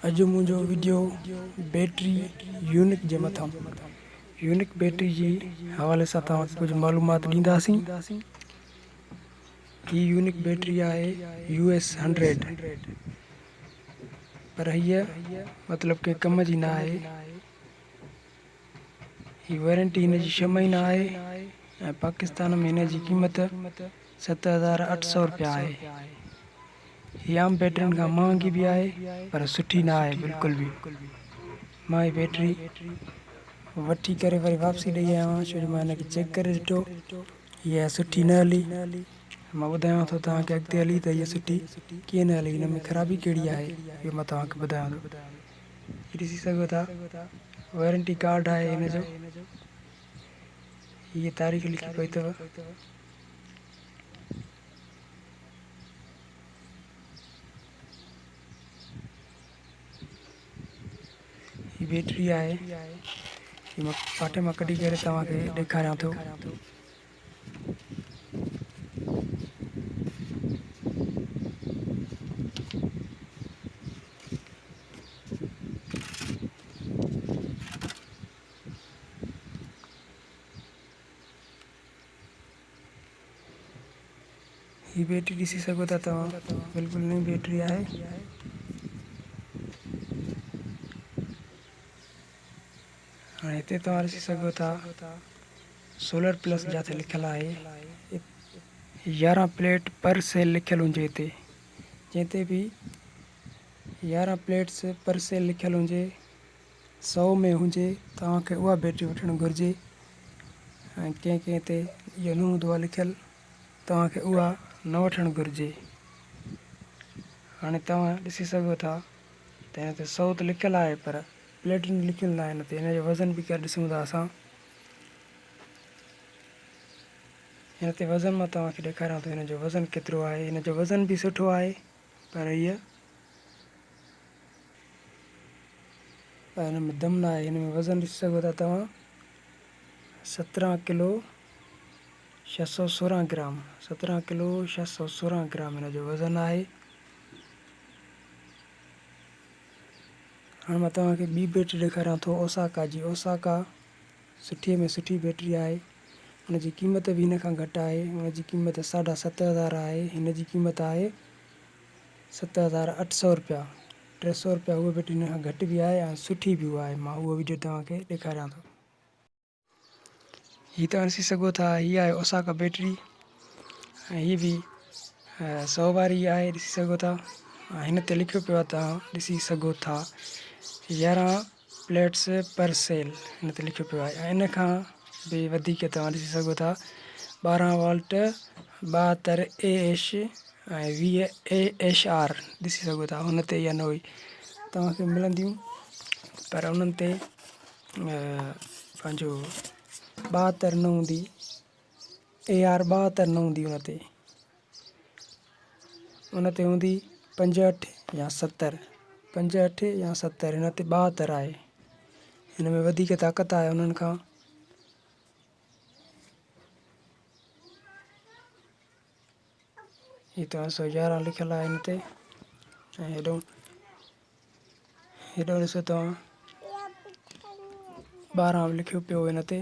اڄ منهنجو video battery unique جي مٿان يونڪ بيٽري جي حوالي سان توهان کي ڪجهه معلومات ڏينداسين. هي يونڪ بيٽري آهي يو ايس هنڊريڊ پر هيء مطلب ڪنهن ڪم جي نه آهي. هي وارنٽي هن جي ڇهه مهينا آهي ۽ پاڪستان ۾ هن جي قيمت 7800 رپيا آهي. هي عام بيٽرين کان مهانگي به آهي پر سٺي نه آهي بلڪل به. مان هي بيٽري وٺي ڪري وري واپسي ڏئي آيو آهيان ڇو جو مان هن کي چيڪ ڪري ڏٺو هي سٺي نه هلي. مان ٻڌايان ٿو توهان کي اڳتي هلي ته هيء سٺي ڪيئن نه هلي هن ۾ خرابي ڪهڙي آهي اهو مان توهان کي ٻڌايان ٿو. هي ڏسي سگهو ٿا وارنٽي ڪارڊ آهي هن جو. هيء تاريخ لکي پئي اٿو. هي بيٽري آهي هي مان پاٽي مان ڪڍي ڪري توهان کي ڏيکاريان ٿو. هي بيٽري ڏسي سگهو ٿا توهان بلڪل نئين بيٽري آهي. هاڻي هتي توهان ڏسي سگهو ٿا سولر پلس جاٿي لکيل آهي 11 پليٽ پر سيل لکيل هجي هتي جنهن تي به 11 پليٽس پر سيل لکيل هجي سئو ۾ هجي توهان کي اها بيٽري وٺڻ گهرجي ۽ ڪنهن ڪنهن تي اهو نه هوندو آهي لکيل توهان کي اها نه وٺڻ گهرجي. هاڻي توهان ڏسي سگهو ٿا ته هن تي سئو ته لکيل آهي پر پليٽن لکيل ناهي هن تي. هن جو وزن به ڪري ڏسون ٿا اسان. هن تي وزن مان توهان کي ڏيکاريان ٿو هن جو وزن ڪيترو آهي. هن جو وزن به سٺو آهي پر هيء پر هن ۾ دم ناهي. هن ۾ وزن ڏسي سگهو ٿا توهان 17 ڪلو 616 گرام، 17 ڪلو 616 گرام هن جو وزن آهي. هاڻي مان توهان کي ٻي بيٽري ڏيکاريان ٿو اوساڪا جي. اوساڪا سٺي ۾ سٺي بيٽري آهي. ان جي قيمت به هن کان گهٽ آهي. ان جي قيمت 7500 آهي. هن جي قيمت آهي 7800 رپيا. 300 رپيا اها بيٽري هن کان گهٽ به آهي ۽ سٺي به اها آهي. مان اهو وڊيو توهان کي ڏيکاريان ٿو. هي توهان ڏسي سگهو ٿا هي آهي اوساڪا بيٽري ۽ هي به سو واري آهي ڏسي سگهو ٿا هن تي لکيو پيو آهي توهان ڏسي سگهو ٿا 11 پليٽس پر سيل هن تي لکيو پيو آهي ۽ ان کان به وڌيڪ توهان ڏسي سگهو ٿا 12 والٽ 72 اي ايش ۽ 20 اي ايش آر ڏسي سگهو ٿا هن تي اها نه هئي توهان کي ملنديون پر انهن تي پنهنجو 72 نه هوندي اي آر 72 نه هوندي ان تي ان تي هوندي 65 يا 70 65 يا 70 هن تي 72 آهي هن ۾ وڌيڪ طاقت آهي انهن کان. هي ته 111 لکيل آهي هن تي ۽ هيڏو هيڏو ڏسو توهان 12 به لکيو پيو هن تي.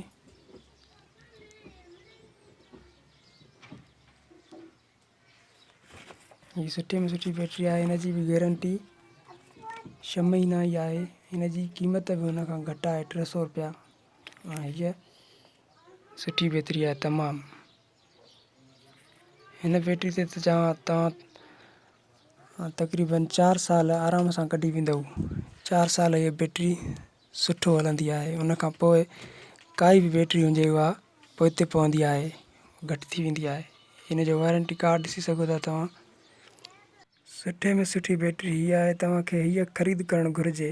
هي سٺي ۾ سٺي بيٽري آهي هن جي به گارنٽي ڇهه مهينا ئي آهي هن جي قيمت به هن کان گهٽ آهي 300 روپيا ۽ هيء سٺي بيٽري آهي تمام هن بيٽري تي ته چوان توهان تقريبن چار سال آرام سان ڪڍي ويندؤ چار سال هيء بيٽري سٺو هلندي آهي ان کان پوء ڪائي به بيٽري هجي اها پوئتي پوندي آهي گهٽ ٿي ويندي آهي هن جو وارنٽي ڪارڊ ڏسي سگهو ٿا توهان. سٺي ۾ سٺي بيٽري هي آهي توهان کي هيء خريد ڪرڻ گهرجي.